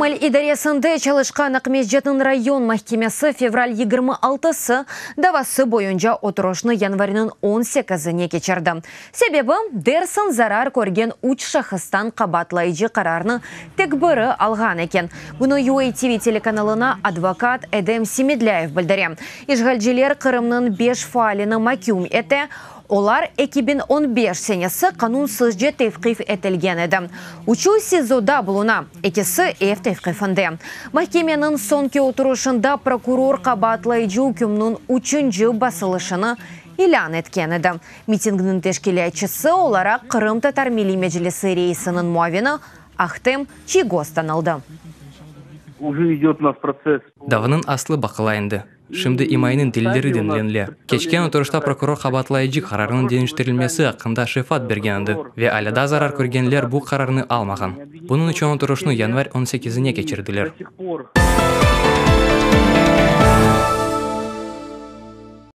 Kreml idaresinde çalışqan Aqmescitniñ rayon mahkemesi fevral 26-sı davası boyunca oturışnı yanvarniñ 18-ine keçirdi. Sebebi, dersiñ zarar körgen üç şahıstan qabaatlayıcı qararnı tek biri alğan eken. Bunı UATV telekanalına advokat Edem Semedlâyev bildire. İşğalciler Qırımnıñ beş faalini maküm ete, olar 2015 senesi qanunsızca tevqif etilgen edi. Üçü SİZOda buluna, ekisi ev tevqifinde. Mahkemeniñ soñki oturışında prokuror qabaatlayıcı ükümniñ üçünci basılışını ilân etken edi. Mitingniñ teşkilâtçısı olaraq Qırımtatar Milliy Meclisi reisiniñ muavini Ahtem Çiygoz tanıldı. Uje idet u nas protsess. Davanıñ aslı baqıla endi. Şimdi imayeniñ delilleri diñlenile. Keçken oturışta prokuror qabaatlayıcı qararnıñ deñiştirilmesi aqqında şefat bergen edi ve alâ daa zarar körgenler bu qararnı almağan. Bunıñ içün oturışnı yanvar on sekizine keçirdiler.